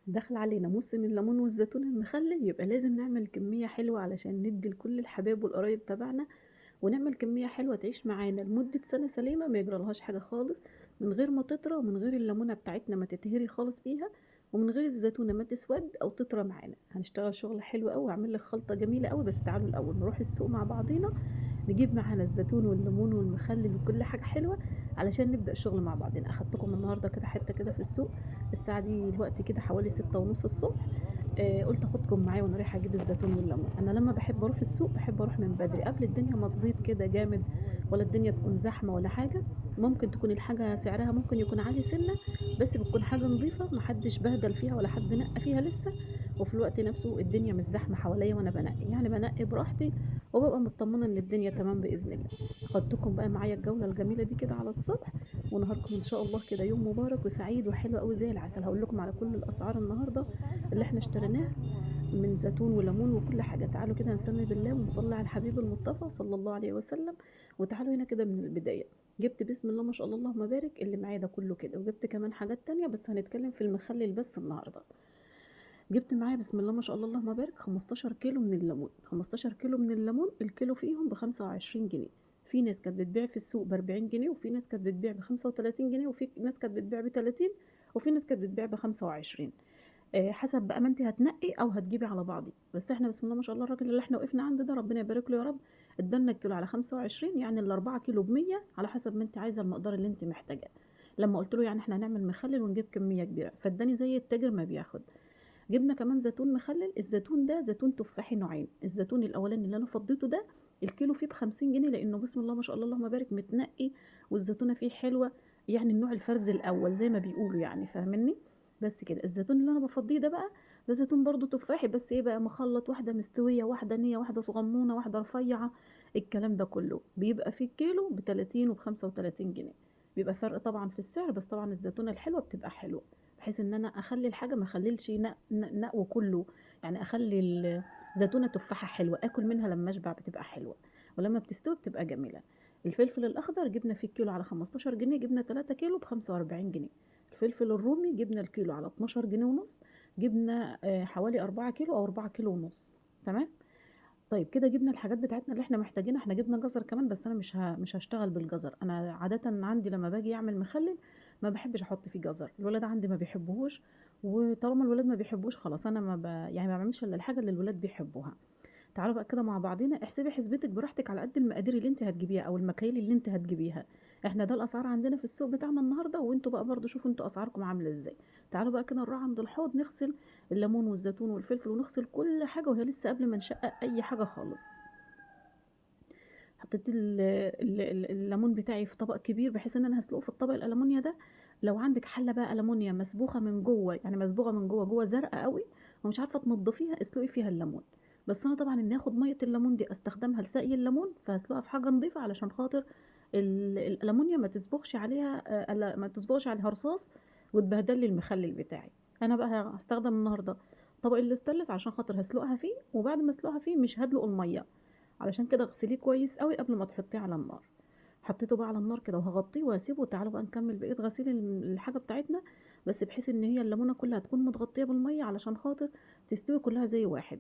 داخل علينا موسم الليمون والزيتون المخلل، يبقى لازم نعمل كمية حلوة علشان ندي لكل الحبايب والقرايب تبعنا، ونعمل كمية حلوة تعيش معانا لمدة سنة سليمة ما يجرالهاش حاجة خالص، من غير ما تطرى ومن غير الليمونة بتاعتنا ما تتهري خالص فيها، ومن غير الزيتونة ما تسود او تطرى معانا. هنشتغل شغل حلو قوي وهعمل لك خلطة جميلة قوي. بس تعالوا الاول نروح السوق مع بعضينا، نجيب معانا الزيتون والليمون والمخلل وكل حاجة حلوة علشان نبدأ شغل مع بعضنا. اخدتكم النهاردة كده حتة كده في السوق، الساعة دي الوقت كده حوالي 6:30 الصبح. قلت اخدكم معايا وانا رايحة اجيب الزيتون والليمون. انا لما بحب اروح السوق بحب اروح من بدري قبل الدنيا ما تزيد كده جامد، ولا الدنيا تكون زحمة ولا حاجة. ممكن تكون الحاجة سعرها ممكن يكون عالي سنة، بس بتكون حاجة نظيفة محدش بهدل فيها ولا حد نقى فيها لسه، وفي الوقت نفسه الدنيا مش زحمة حواليا وانا بنقي، يعني بنقي براحتي وببقى مطمنة ان الدنيا تمام بإذن الله. خدتكم بقى معايا الجولة الجميلة دي كده على الصبح، ونهاركم ان شاء الله كده يوم مبارك وسعيد وحلو قوي زي العسل. هقول لكم على كل الاسعار النهارده اللي احنا اشتريناها من زيتون وليمون وكل حاجة. تعالوا كده نسمي بالله ونصلي على الحبيب المصطفى صلى الله عليه وسلم. وتعالوا هنا كده من البداية، جبت بسم الله ما شاء الله اللهم بارك اللي معايا ده كله كده، وجبت كمان حاجات تانية بس هنتكلم في المخلل بس النهارده. جبت معايا بسم الله ما شاء الله اللهم بارك 15 كيلو من الليمون، 15 كيلو من الليمون الكيلو فيهم ب25 جنيه. في ناس كانت بتبيع في السوق ب40 جنيه، وفي ناس كانت بتبيع ب35 جنيه، وفي ناس كانت بتبيع ب30، وفي ناس كانت بتبيع ب25. حسب بقى ما انت هتنقي او هتجيبي على بعضي. بس احنا بسم الله ما شاء الله الراجل اللي احنا وقفنا عنده ده ربنا يبارك له يا رب ادالنا الكيلو على 25، يعني ال4 كيلو ب100 على حسب ما انت عايزه المقدار اللي انت محتاجاه. لما قلت له يعني احنا هنعمل مخلل ونجيب كمية كبيرة، فاداني زي التاجر ما بياخد. جبنا كمان زيتون مخلل، الزيتون ده زيتون تفاحي نوعين. الزيتون الاولاني اللي انا فضيته ده الكيلو فيه ب50 جنيه، لانه بسم الله ما شاء الله اللهم بارك متنقي والزيتونه فيه حلوة، يعني النوع الفرز الاول زي ما بيقولوا، يعني فاهمني. بس كده الزيتون اللي انا بفضيه ده بقى ده زيتون برضو تفاحي، بس ايه بقى مخلط، واحدة مستوية واحدة نيه واحدة صغنونه واحدة رفيعة، الكلام ده كله بيبقى فيه الكيلو ب30 وب35 جنيه. بيبقى فرق طبعا في السعر، بس طبعا الزيتونه الحلوة بتبقى حلوة، بحيث ان انا اخلي الحاجة ما اخليلش نقو كله، يعني اخلي الزيتونه تفاحة حلوة اكل منها لما اشبع بتبقى حلوة، ولما بتستوي بتبقى جميلة. الفلفل الاخضر جبنا فيه الكيلو على 15 جنيه، جبنا 3 كيلو ب45 جنيه. الفلفل الرومي جبنا الكيلو على 12 جنيه ونص، جبنا حوالي 4 كيلو او 4 كيلو ونص. تمام. طيب كده جبنا الحاجات بتاعتنا اللي احنا محتاجينها. احنا جبنا جزر كمان، بس انا مش هشتغل بالجزر. انا عادة عندي لما باجي اعمل مخلل ما بحبش احط فيه جزر، الولاد عندي ما بيحبوهوش، وطالما الولاد ما بيحبوش خلاص انا يعني ما بعملش الا الحاجة اللي الولاد بيحبوها. تعالوا بقى كده مع بعضينا، احسبي حسبتك براحتك على قد المقادير اللي انت هتجيبيها او المكاييل اللي انت هتجيبيها. احنا ده الاسعار عندنا في السوق بتاعنا النهارده، وانتوا بقى برضو شوفوا انتوا اسعاركم عامله ازاي. تعالوا بقى كده نروح عند الحوض نغسل الليمون والزيتون والفلفل ونغسل كل حاجة وهي لسه قبل ما نشقق اي حاجة خالص. حطيت الليمون بتاعي في طبق كبير بحيث ان انا هسلقه في الطبق الالومنيا ده. لو عندك حله بقى الومنيا مسبوخه من جوه، يعني مسبوغه من جوه جوه زرقاء قوي ومش عارفه تنضفيها، اسلقي فيها الليمون. بس انا طبعا ان اخد مية الليمون دي استخدمها لسقي الليمون، فهسلقها في حاجة نظيفة علشان خاطر الالومنيا ما تسبغش عليها، ما تسبغش عليها رصاص وتبهدل لي المخلل بتاعي. انا بقى هستخدم النهارده طبق الاستانلس عشان خاطر هسلقها فيه، وبعد ما اسلقها فيه مش هدلق المية، علشان كده اغسليه كويس قوي قبل ما تحطيه على النار. حطيته بقى على النار كده وهغطيه وهسيبه. تعالوا بقى نكمل بقية غسيل الحاجة بتاعتنا، بس بحيث ان هي الليمونه كلها تكون متغطيه بالمية علشان خاطر تستوي كلها زي واحد.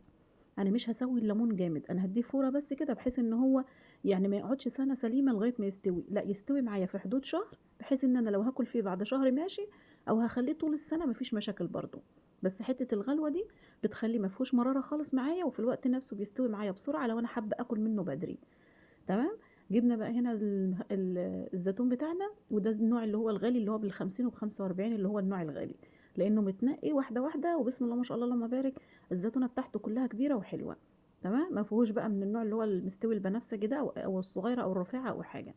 انا مش هسوي الليمون جامد، انا هديه فورة بس كده بحيث ان هو يعني ما يقعدش سنة سليمة لغاية ما يستوي، لا يستوي معايا في حدود شهر، بحيث ان انا لو هاكل فيه بعد شهر ماشي، او هخليه طول السنة مفيش مشاكل برضو. بس حتة الغلوه دي بتخلي ما فيهوش مرارة خالص معايا، وفي الوقت نفسه بيستوي معايا بسرعة لو انا حابة اكل منه بدري. تمام. جبنا بقى هنا الزيتون بتاعنا، وده النوع اللي هو الغالي اللي هو بال50 وب45 اللي هو النوع الغالي، لانه متنقي واحدة واحدة، وبسم الله ما شاء الله اللهم بارك الزيتونه بتاعته كلها كبيرة وحلوه. تمام. ما فيهوش بقى من النوع اللي هو المستوي البنفسجي ده او الصغيرة او الرفيعة او حاجة.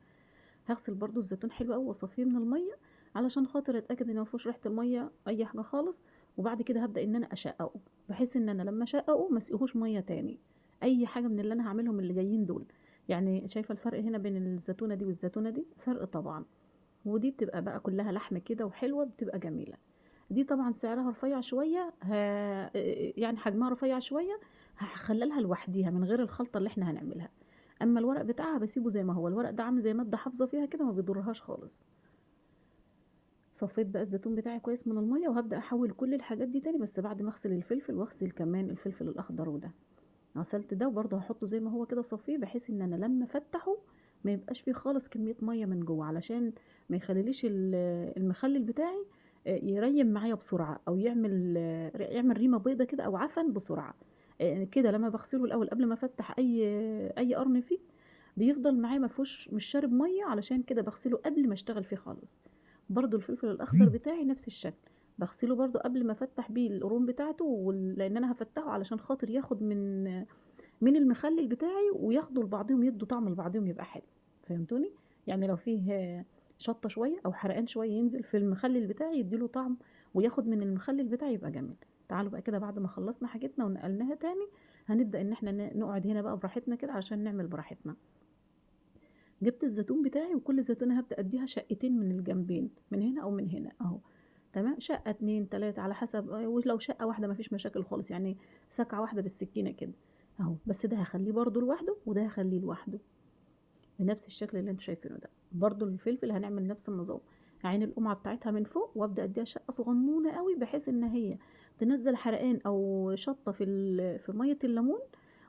هغسل برضو الزيتون حلو قوي واصفيه من المية علشان خاطر اتاكد ان ما فيهوش ريحه المية اي حاجة خالص. وبعد كده هبدا ان انا اشققه، بحيث ان انا لما اشققه ما اسقيهوش مية تاني اي حاجة من اللي انا هعملهم اللي جايين دول. يعني شايفه الفرق هنا بين الزيتونه دي والزيتونه دي؟ فرق طبعا. ودي بتبقى بقى كلها لحم كده وحلوه، بتبقى جميلة. دي طبعا سعرها رفيع شوية، يعني حجمها رفيع شوية، هخللها لوحديها من غير الخلطة اللي احنا هنعملها. اما الورق بتاعها بسيبه زي ما هو، الورق ده عامل زي مادة حافظه فيها كده ما بيضرهاش خالص. صفيت بقى الزيتون بتاعي كويس من المية، وهبدا احول كل الحاجات دي تاني، بس بعد ما اغسل الفلفل واغسل كمان الفلفل الاخضر. وده غسلت ده، وبرده هحطه زي ما هو كده صفيه، بحيث ان انا لما افتحه ما يبقاش فيه خالص كمية مية من جوه، علشان ما يخليليش المخلل بتاعي يريم معايا بسرعة، او يعمل ريمه بيضة كده او عفن بسرعة. كده لما بغسله الاول قبل ما افتح اي قرن فيه بيفضل معايا ما فيهوش، مش شارب مية، علشان كده بغسله قبل ما اشتغل فيه خالص. برضو الفلفل الاخضر بتاعي نفس الشكل، بغسله برضو قبل ما افتح بيه القرون بتاعته، لان انا هفتحه علشان خاطر ياخد من المخلل بتاعي وياخدوا لبعضهم، يدوا طعم لبعضهم يبقى حلو. فهمتوني؟ يعني لو فيه شطه شوية او حرقان شوية ينزل في المخلل بتاعي يديله طعم وياخد من المخلل بتاعي يبقى جميل. تعالوا بقى كده بعد ما خلصنا حاجتنا ونقلناها تاني، هنبدا ان احنا نقعد هنا بقى براحتنا كده عشان نعمل براحتنا. جبت الزيتون بتاعي، وكل زيتونه هبدا اديها شقتين من الجنبين، من هنا او من هنا اهو، تمام. شقه 2 3 على حسب، ولو شقه واحدة مفيش مشاكل خالص، يعني سكعه واحدة بالسكينة كده اهو. بس ده هخليه برضو لوحده، وده هخليه لوحده بنفس الشكل اللي انتوا شايفينه ده. برضو الفلفل هنعمل نفس النظام، عين القمعه بتاعتها من فوق، وابدا اديها شقه صغنونه قوي بحيث ان هي تنزل حرقان او شطه في مية الليمون،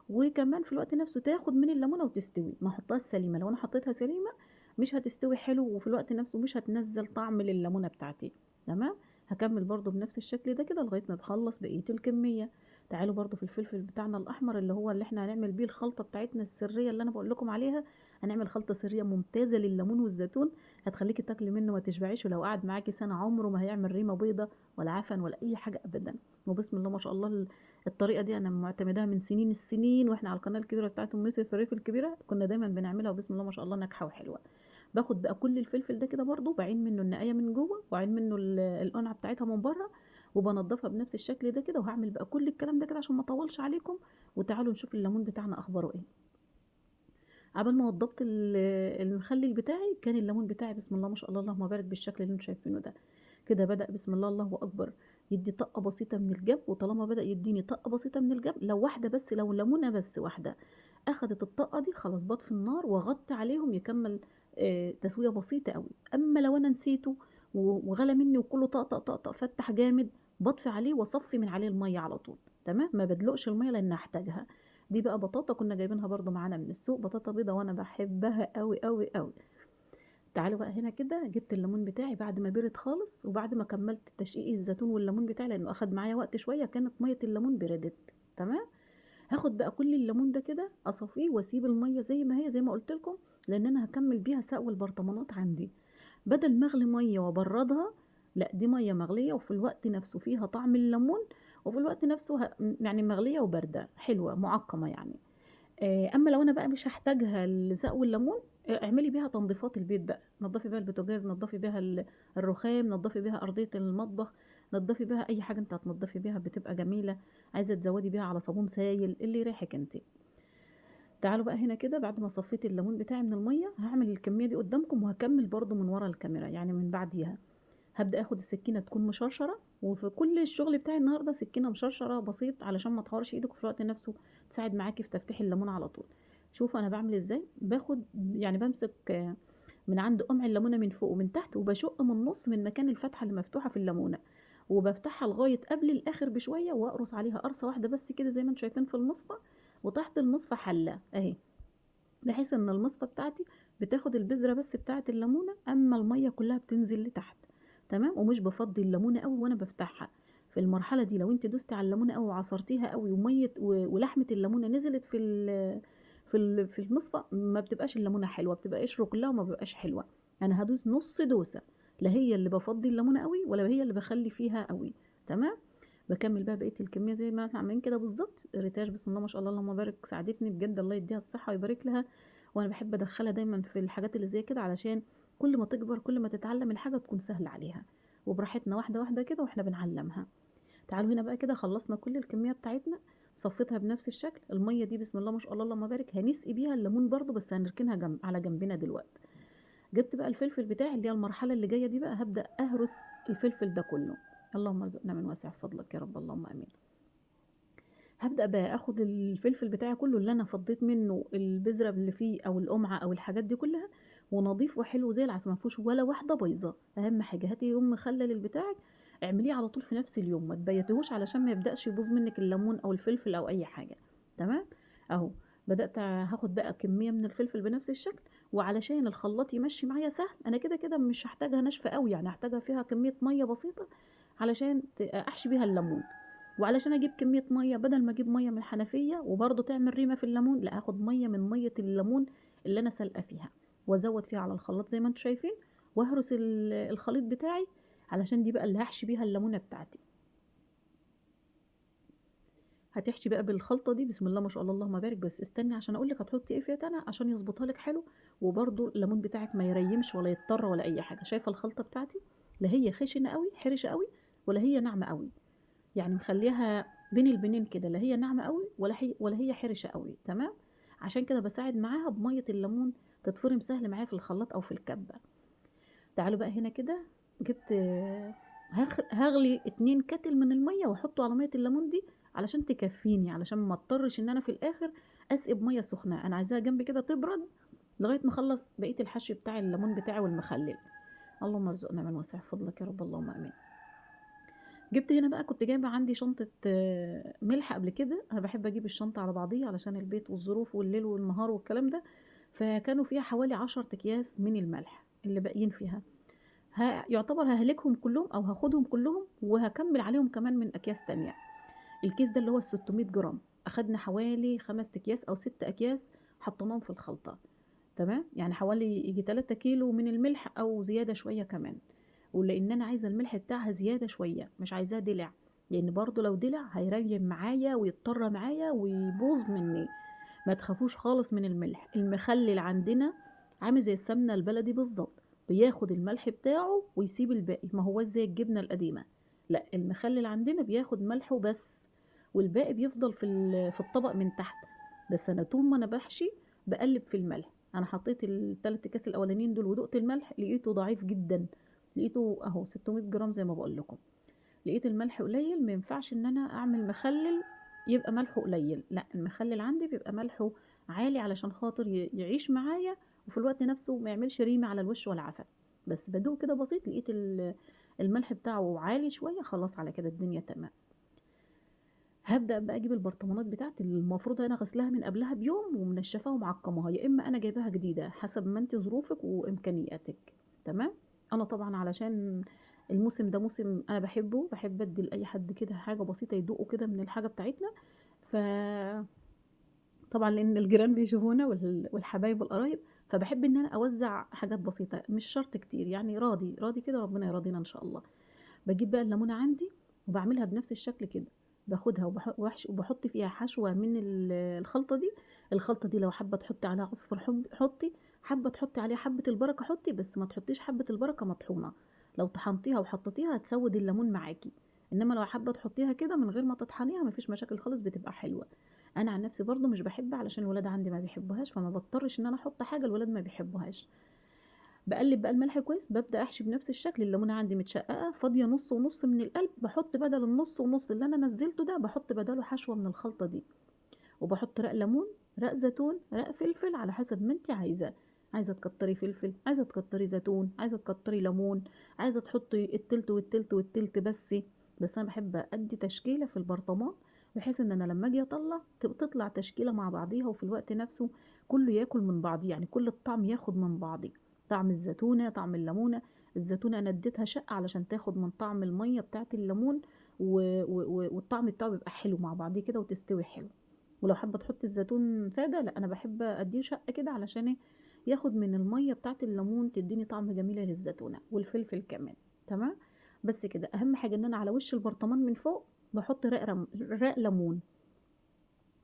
وكمان في الوقت نفسه تاخد من الليمونه وتستوي. ما احطهاش سليمة، لو انا حطيتها سليمة مش هتستوي حلو، وفي الوقت نفسه مش هتنزل طعم لليمونه بتاعتي. تمام. هكمل برضو بنفس الشكل ده كده لغاية ما بخلص بقية الكمية. تعالوا برضو في الفلفل بتاعنا الاحمر اللي هو اللي احنا هنعمل بيه الخلطة بتاعتنا السرية اللي انا بقول لكم عليها. هنعمل خلطه سرية ممتازة لليمون والزيتون، هتخليكي تاكلي منه ما تشبعيش، ولو قعد معاكي سنة عمره ما هيعمل ريمه بيضة ولا عفن ولا اي حاجة ابدا. وبسم الله ما شاء الله الطريقة دي انا معتمداها من سنين السنين، واحنا على القناة الكبيرة بتاعت ام يوسف الريف الكبيرة كنا دايما بنعملها، وبسم الله ما شاء الله ناجحة وحلوه. باخد بقى كل الفلفل ده كده برضو، بعين منه النقايه من جوه، وعين منه القنعه بتاعتها من بره، وبنضفها بنفس الشكل ده كده. وهعمل بقى كل الكلام ده كده عشان ما اطولش عليكم. وتعالوا نشوف الليمون بتاعنا اخباره ايه. عبال ما وضبت المخلل بتاعي كان الليمون بتاعي بسم الله ما شاء الله اللهم بارك بالشكل اللي انتم شايفينه ده كده. بدأ بسم الله الله اكبر يدي طاقة بسيطة من الجنب. وطالما بدأ يديني طاقة بسيطة من الجنب، لو واحدة بس، لو ليمونه بس واحدة اخدت الطاقة دي، خلاص بطفي النار واغطي عليهم يكمل تسويه بسيطة قوي. اما لو انا نسيته وغلى مني وكله طقطق طقطق فتح جامد، بطفي عليه واصفي من عليه المية على طول. تمام، ما بدلقش المية لان هحتاجها. دي بقى بطاطا كنا جايبينها برضو معانا من السوق، بطاطا بيضة وانا بحبها قوي قوي قوي. تعالوا بقى هنا كده، جبت الليمون بتاعي بعد ما برد خالص، وبعد ما كملت تشقيق الزيتون والليمون بتاعي لانه اخد معايا وقت شوية، كانت مية الليمون بردت. تمام، هاخد بقى كل الليمون ده كده اصفيه واسيب المية زي ما هي زي ما قلت لكم، لان انا هكمل بيها سقو البرطمانات عندي. بدل ما اغلي مية وابردها، لا دي مية مغليه وفي الوقت نفسه فيها طعم الليمون، وفي الوقت نفسه يعني مغليه وبارده حلوة معقمه يعني. اما لو انا بقى مش هحتاجها لسقو الليمون، اعملي بيها تنظيفات البيت بقى، نظفي بيها البوتاجاز، نظفي بيها الرخام، نظفي بيها ارضية المطبخ، نظفي بيها اي حاجة انت هتنظفي بيها بتبقى جميلة. عايزه تزودي بيها على صابون سايل اللي يريحك انت. تعالوا بقى هنا كده بعد ما صفيت الليمون بتاعي من المية، هعمل الكمية دي قدامكم وهكمل برضو من ورا الكاميرا يعني من بعديها. هبدا اخد السكينة تكون مشرشره، وفي كل الشغل بتاعي النهارده سكينة مشرشره بسيط علشان ما تحورش ايدك، وفي الوقت نفسه تساعد معاكي في تفتيح الليمون على طول. شوفوا انا بعمل ازاي. باخد يعني بمسك من عند قمع الليمونه من فوق ومن تحت، وبشق من النص من مكان الفتحة اللي مفتوحة في الليمونه، وبفتحها لغاية قبل الاخر بشوية، واقرص عليها قرصة واحدة بس كده زي ما انتم شايفين في المصفى، وتحت المصفى حله اهي، بحيث ان المصفى بتاعتي بتاخد البذرة بس بتاعه الليمونه، اما المية كلها بتنزل لتحت. تمام، ومش بفضي الليمونه قوي وانا بفتحها في المرحلة دي. لو انت دوستي على الليمونه قوي وعصرتيها قوي ومية ولحمه الليمونه نزلت في المصفى، ما بتبقاش الليمونه حلوة، بتبقى قشرة كلها وما بتبقاش حلوة. انا هدوس نص دوسة، لا هي اللي بفضي الليمونه قوي ولا هي اللي بخلي فيها قوي. تمام، بكمل بقى بقية الكمية زي ما احنا عاملين كده بالظبط. ريتاج بسم الله ما شاء الله اللهم بارك ساعدتني بجد، الله يديها الصحة ويبارك لها. وانا بحب ادخلها دايما في الحاجات اللي زي كده علشان كل ما تكبر كل ما تتعلم الحاجة تكون سهلة عليها، وبراحتنا واحدة واحدة كده واحنا بنعلمها. تعالوا هنا بقى كده خلصنا كل الكمية بتاعتنا، صفيتها بنفس الشكل. المية دي بسم الله ما شاء الله اللهم بارك هنسقي بيها الليمون برضو، بس هنركنها جنب على جنبنا دلوقتي. جبت بقى الفلفل بتاعي اللي هي المرحلة اللي جاية دي بقى، هبدا اهرس الفلفل ده كله. اللهم ارزقنا من واسع فضلك يا رب، اللهم امين. هبدا بقى اخد الفلفل بتاعي كله اللي انا فضيت منه البذرة اللي فيه او القمعه او الحاجات دي كلها، ونظيف وحلو زي العسل، ما فيهوش ولا واحدة بايظة. اهم حاجة هاتي يوم مخلل بتاعك اعمليه على طول في نفس اليوم، ما تبيتيهوش علشان ما يبداش يبوظ منك الليمون او الفلفل او اي حاجة. تمام اهو بدات هاخد بقى كمية من الفلفل بنفس الشكل، وعلشان الخلاط يمشي معايا سهل انا كده كده مش هحتاجها ناشفة قوي، يعني هحتاجها فيها كمية مية بسيطة علشان احشي بيها الليمون. وعلشان اجيب كمية مية بدل ما اجيب مية من الحنفية وبرده تعمل ريمه في الليمون، لا هاخد مية من مية الليمون اللي انا سلقه فيها وازود فيها على الخلاط زي ما انتم شايفين، واهرس الخليط بتاعي علشان دي بقى اللي هحشي بيها الليمونه بتاعتي. هتحشي بقى بالخلطه دي بسم الله ما شاء الله اللهم بارك. بس استني عشان اقول لك هتحطي ايه فيها تاني عشان يظبطها لك حلو، وبرده الليمون بتاعك ما يريمش ولا يضطر ولا اي حاجة. شايفه الخلطة بتاعتي لا هي خشنه قوي حرشه قوي ولا هي ناعمة قوي، يعني مخليها بين البنين كده، لا هي ناعمة قوي ولا هي حرشه قوي. تمام، عشان كده بساعد معاها بميه الليمون تتفرم سهل معايا في الخلاط او في الكبه. تعالوا بقى هنا كده جبت هغلي 2 كتل من المية واحطه على مية الليمون دي علشان تكفيني، علشان ما اضطرش ان انا في الاخر اسقي بميه سخنة، انا عايزاها جنبي كده تبرد لغاية ما اخلص بقية الحشو بتاع الليمون بتاعي والمخلل. اللهم ارزقنا من واسع فضلك يا رب، اللهم امين. جبت هنا بقى كنت جايبه عندي شنطه ملح قبل كده، انا بحب اجيب الشنطة على بعضيها علشان البيت والظروف والليل والنهار والكلام ده، فكانوا فيها حوالي 10 اكياس من الملح اللي باقيين فيها، يعتبر ههلكهم كلهم او هاخدهم كلهم وهكمل عليهم كمان من اكياس تانية. الكيس ده اللي هو 600 جرام اخدنا حوالي 5 اكياس او 6 اكياس حطيناهم في الخلطة. تمام، يعني حوالي يجي 3 كيلو من الملح او زيادة شوية كمان، ولان انا عايزه الملح بتاعها زيادة شوية مش عايزاه دلع، لان برضو لو دلع هيريم معايا ويضطر معايا ويبوظ مني. ما تخافوش خالص من الملح، المخلل عندنا عامل زي السمنة البلدي بالظبط، بياخد الملح بتاعه ويسيب الباقي، ما هو زي الجبنة القديمة، لا المخلل عندنا بياخد ملحة بس والباقي بيفضل في الطبق من تحت. بس انا طول ما انا بحشي بقلب في الملح. انا حطيت ال3 اكياس الاولانيين دول ودقت الملح لقيته ضعيف جدا، لقيته اهو 600 جرام زي ما بقول لكم، لقيت الملح قليل. ما ينفعش ان انا اعمل مخلل يبقى ملحة قليل، لا المخلل عندي بيبقى ملحة عالي علشان خاطر يعيش معايا وفي الوقت نفسه ما يعملش ريمه على الوش ولا عفن. بس بدوق كده بسيط لقيت الملح بتاعه عالي شوية، خلاص على كده الدنيا تمام. هبدا بقى اجيب البرطمانات بتاعتي اللي المفروض انا غسلها من قبلها بيوم ومنشفاها ومعقماها، يا اما انا جايباها جديدة حسب ما انت ظروفك وامكانياتك. تمام، انا طبعا علشان الموسم ده موسم انا بحبه، بحب ادي لاي حد كده حاجة بسيطة يدوقه كده من الحاجة بتاعتنا، ف طبعا لان الجيران بيشوفونا والحبايب والقرايب، فبحب ان انا اوزع حاجات بسيطة مش شرط كتير، يعني راضي راضي كده ربنا يراضينا ان شاء الله. بجيب بقى الليمونه عندي وبعملها بنفس الشكل كده، باخدها وبحط فيها حشوه من الخلطة دي. الخلطة دي لو حابة تحطي عليها عصفر حطي، حابة تحطي عليها حبه البركة حطي، بس ما تحطيش حبه البركة مطحونه، لو طحنتيها وحطيتيها هتسود الليمون معاكي، انما لو حابة تحطيها كده من غير ما تطحنيها مفيش مشاكل خالص، بتبقى حلوة. انا عن نفسي برضو مش بحب علشان الولاد عندي ما بيحبوهاش، فما بضطرش ان انا احط حاجة الولاد ما بيحبوهاش. بقلب بقى الملح كويس، ببدا احشي بنفس الشكل. الليمونه عندي متشققه فاضية نص ونص من القلب، بحط بدل النص ونص اللي انا نزلته ده بحط بداله حشوه من الخلطة دي، وبحط رق ليمون، رق زيتون، رق فلفل على حسب ما انت عايزه. عايزه تكتري فلفل، عايزه تكتري زيتون، عايزه تكتري ليمون، عايزه تحطي التلت والتلت والتلت بس. بس انا بحب ادي تشكيله في البرطمان بحيث ان انا لما اجي اطلع تطلع تشكيله مع بعضيها، وفي الوقت نفسه كله ياكل من بعضيه، يعني كل الطعم ياخد من بعضيه، طعم الزيتونه، طعم الليمونه. الزيتونه انا اديتها شقه علشان تاخد من طعم المية بتاعه الليمون والطعم بتاعه بيبقى حلو مع بعضيه كده وتستوي حلو. ولو حابة تحطي الزيتون ساده، لا انا بحب اديه شقه كده علشان ياخد من المية بتاعه الليمون تديني طعم جميل للزيتونه، والفلفل كمان. تمام، بس كده. اهم حاجة ان انا على وش البرطمان من فوق بحط رق ليمون.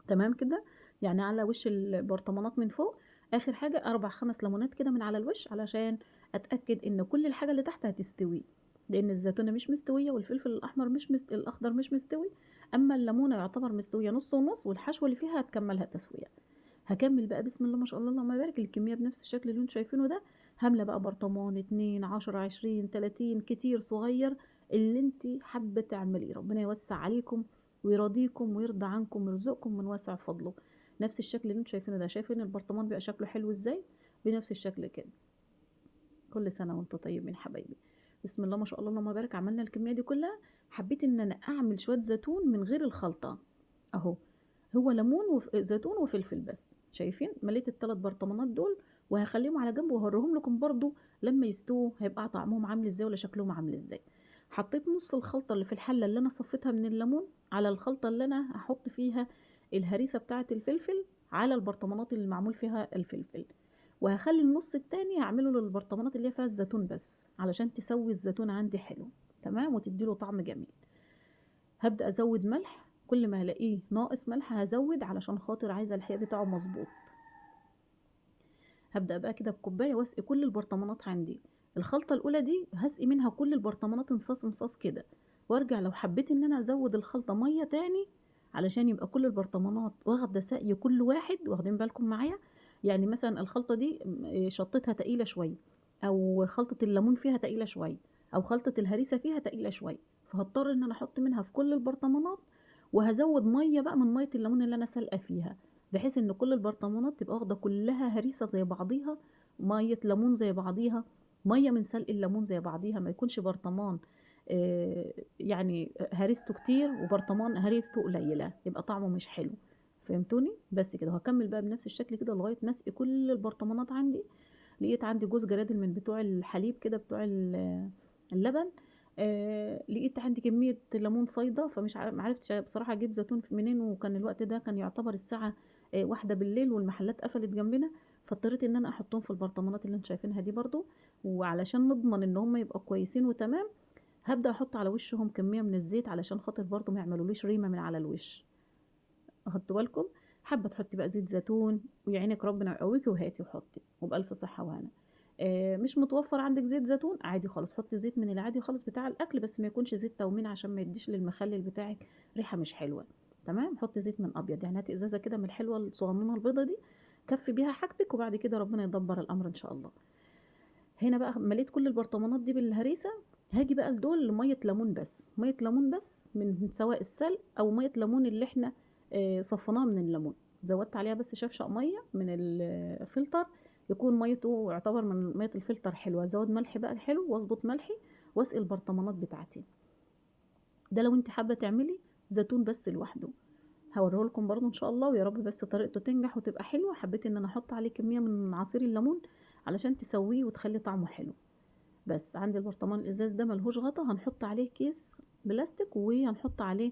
تمام كده، يعني على وش البرطمانات من فوق اخر حاجة 4 5 ليمونات كده من على الوش علشان اتاكد ان كل الحاجة اللي تحت هتستوي، لان الزيتونه مش مستوية والفلفل الاحمر مش الاخضر مش مستوي، اما الليمونه يعتبر مستوية نص ونص، والحشوه اللي فيها هتكملها تسويه. هكمل بقى بسم الله ما شاء الله اللهم بارك الكمية بنفس الشكل اللي انتم شايفينه ده. هملى بقى برطمان 2 10 20 30 كتير صغير اللي انت حابة تعمليه. ربنا يوسع عليكم ويرضيكم ويرضى عنكم ويرزقكم من واسع فضله. نفس الشكل اللي انتم شايفينه ده، شايفين البرطمان بيبقى شكله حلو ازاي؟ بنفس الشكل كده. كل سنة وانتم طيبين حبايبي. بسم الله ما شاء الله اللهم بارك. عملنا الكمية دي كلها. حبيت ان انا اعمل شوية زيتون من غير الخلطة اهو، هو ليمون وزيتون وفلفل بس. شايفين مليت الثلاث برطمانات دول، وهخليهم على جنب وهوريهم لكم برضو لما يستووا هيبقى طعمهم عامل ازاي ولا شكلهم عامل ازاي. حطيت نص الخلطة اللي في الحلة اللي انا صفيتها من الليمون على الخلطة اللي انا هحط فيها الهريسه بتاعه الفلفل على البرطمانات اللي معمول فيها الفلفل، وهخلي النص التاني هعمله للبرطمانات اللي فيها الزيتون بس، علشان تسوي الزيتون عندي حلو تمام وتديله طعم جميل. هبدأ ازود ملح، كل ما هلاقيه ناقص ملح هزود علشان خاطر عايزه الحقيقة بتاعه مظبوط. هبدأ بقى كده بكوبايه واسقي كل البرطمانات عندي. الخلطة الاولى دي هسقي منها كل البرطمانات انصاص انصاص كده، وارجع لو حبيت ان انا ازود الخلطة مية تاني علشان يبقى كل البرطمانات واخده سقي كل واحد. واخدين بالكم معايا؟ يعني مثلا الخلطة دي شطتها تقيلة شوية، او خلطه الليمون فيها تقيلة شوية، او خلطه الهريسه فيها تقيلة شوية، فهضطر ان انا احط منها في كل البرطمانات، وهزود مية بقى من مية الليمون اللي انا سالقه فيها، بحيث ان كل البرطمانات تبقى واخده كلها هريسه زي بعضيها، مية ليمون زي بعضيها، مية من سلق الليمون زي بعضيها، ما يكونش برطمان يعني هريسته كتير وبرطمان هريسته قليله، يبقى طعمه مش حلو. فهمتوني؟ بس كده. وهكمل بقى بنفس الشكل كده لغاية ما اسقي كل البرطمانات عندي. لقيت عندي جوز جرادل من بتوع الحليب كده، بتوع اللبن، لقيت عندي كمية ليمون فايضه، فمش عرفتش بصراحة اجيب زيتون منين، وكان الوقت ده كان يعتبر الساعة 1 بالليل والمحلات قفلت جنبنا، فاضطريت ان انا احطهم في البرطمانات اللي انتم شايفينها دي برضو. وعلشان نضمن ان هم يبقوا كويسين وتمام، هبدا احط على وشهم كمية من الزيت علشان خاطر برضو ما يعملوليش ريمه من على الوش. اخدتوا بالكم؟ حابة تحطي بقى زيت زيتون ويعينك ربنا يقويكي، وهاتي وحطي وبألف صحة وهنا. مش متوفر عندك زيت زيتون عادي خالص، حطي زيت من العادي خالص بتاع الاكل، بس ما يكونش زيت تومين عشان ما يديش للمخلل بتاعك ريحه مش حلوة. تمام؟ حطي زيت من ابيض، يعني هاتي ازازة كده من الحلوة الصغنونه البيضة دي، كفي بيها حاجتك، وبعد كده ربنا يدبر الامر ان شاء الله. هنا بقى مليت كل البرطمانات دي بالهريسه. هاجي بقى لدول لمية ليمون بس، مية ليمون بس من سواء السلق او مية ليمون اللي احنا صفيناها من الليمون، زودت عليها بس شفشق مية من الفلتر، يكون ميته يعتبر من مية الفلتر حلوة. زود ملح بقى الحلو واظبط ملحي واسقي البرطمانات بتاعتي. ده لو انت حابة تعملي زيتون بس لوحده، هوريه لكم برضو ان شاء الله، ويا رب بس طريقته تنجح وتبقى حلوة. حبيت ان انا احط عليه كمية من عصير الليمون علشان تسويه وتخلي طعمه حلو. بس عندي البرطمان الازاز ده ملهوش غطا، هنحط عليه كيس بلاستيك وهنحط عليه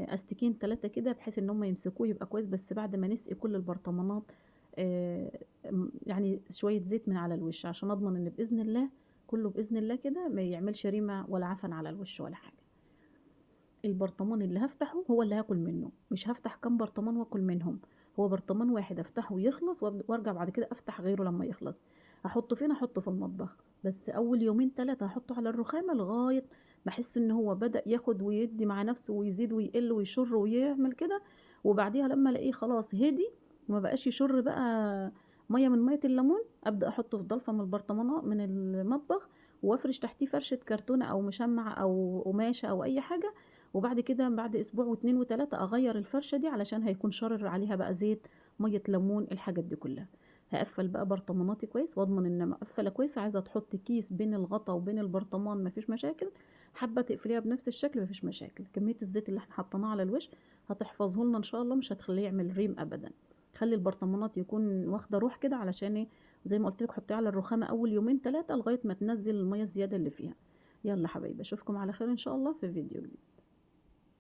استكين 3 كده بحيث ان هم يمسكوه يبقى كويس، بس بعد ما نسقي كل البرطمانات يعني شوية زيت من على الوش عشان اضمن ان باذن الله كله باذن الله كده ما يعملش ريمه ولا عفن على الوش ولا حاجة. البرطمان اللي هفتحه هو اللي هاكل منه، مش هفتح كام برطمان واكل منهم، هو برطمان واحد افتحه ويخلص وارجع بعد كده افتح غيره لما يخلص. احطه فين؟ احطه في المطبخ، بس اول يومين 3 هحطه على الرخامه لغاية ما احس ان هو بدا ياخد ويدي مع نفسه ويزيد ويقل ويشر ويعمل كده، وبعديها لما الاقيه خلاص هدي وما بقاش يشر بقى مية من مية الليمون، ابدا احطه في ضلفه من البرطمانه من المطبخ، وافرش تحتيه فرشه كرتونة او مشمع او قماشة او اي حاجة، وبعد كده بعد اسبوع و2 و3 اغير الفرشة دي علشان هيكون شرر عليها بقى زيت مية ليمون الحاجات دي كلها. هقفل بقى برطماناتي كويس واضمن ان مقفلة كويس. عايزه تحط كيس بين الغطا وبين البرطمان مفيش مشاكل، حابة تقفليها بنفس الشكل مفيش مشاكل. كمية الزيت اللي احنا حطيناه على الوش هتحفظه لنا ان شاء الله، مش هتخليه يعمل ريم ابدا. خلي البرطمانات يكون واخده روح كده، علشان ايه؟ زي ما قلت لك حطيها على الرخامه اول يومين 3 لغاية ما تنزل المية الزيادة اللي فيها. يلا حبايبي اشوفكم على خير ان شاء الله في فيديو جديد.